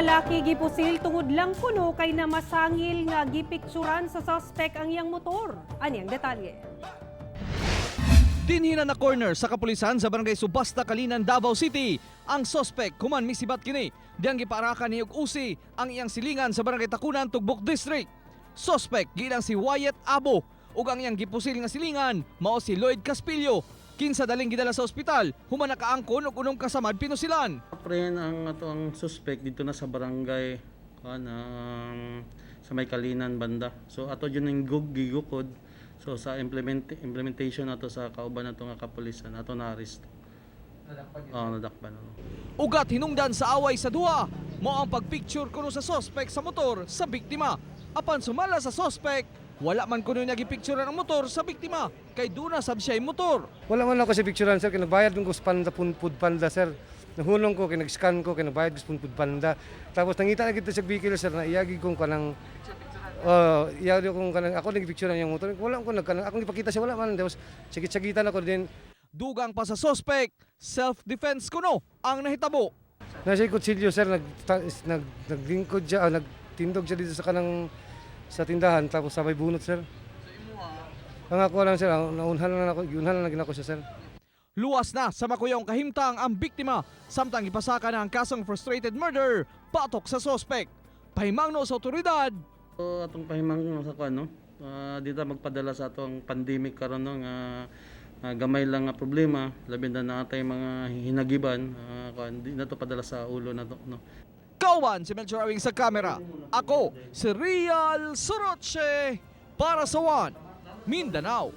Lalaki gipusil tungod lang kuno kay namasangil nga gipikturan sa suspect ang iyang motor. Ani ang detalye. Dinhi na na-corner sa kapulisan sa Barangay Subasta, Calinan, Davao City. Ang suspect human misibat kini. Diyang giparakan ni og usi ang iyang silingan sa Barangay Tacunan, Tugbok District. Suspect gilang si Wyatt Abo ug ang iyang gipusil nga silingan mao si Lloyd Caspillo. Kinsa daling gidala sa ospital human nakaangkon og unom ka samad pinusilan. Apprehend ang ato ang suspect dito na sa barangay kuan ang sa may Calinan banda. So ato jud ning gigukod. So sa implementation nato sa kauban nato nga kapulisan ato na arrest. Nadakpan. Oh, nadakpan, ano. Ugat hinungdan sa away sa duha mao ang pagpicture kuno sa suspect sa motor sa biktima. Apan sumala sa suspect, wala man kuno niya gipicturean ang motor sa biktima kay duna sab siya motor. Wala man ako sa picturean, sir, kay nagbayad ko sa panda food panda, sir. Nahunong ko, kay nag-scan ko, kay nagbayad ko sa food panda. Tapos nangita na kita sa vehicle, sir, na iyagi kong kanang. Oh, iyagi kong kanang ako nagpicturean yung motor. Wala ko nagkanang akong ipakita siya, wala man. Tapos sagit-sagitan ako din. Dugang pa sa suspect, self-defense kuno ang nahitabo. Nasa kutsilyo, sir, nag naglingkod siya, nagtindog siya dito sa kanang sa tindahan, tapos sabay bunot, sir. Ang ako lang, sir, ang naunhan lang ako, giunhan lang ako siya, sir. Luwas na sa makuyong kahimtang ang biktima samtang ipasaka na ang kasong frustrated murder patok sa suspect. Pahimangno sa otoridad, So atong pahimang sa kuan, no. Dito magpadala sa atong pandemic karon, no, nga gamay lang nga problema, labi na natay mga hinagiban, kuan di na to padala sa ulo na to, no. Kauban si Melchor Awing sa kamera. Ako si Real Soroche para sa One Mindanao.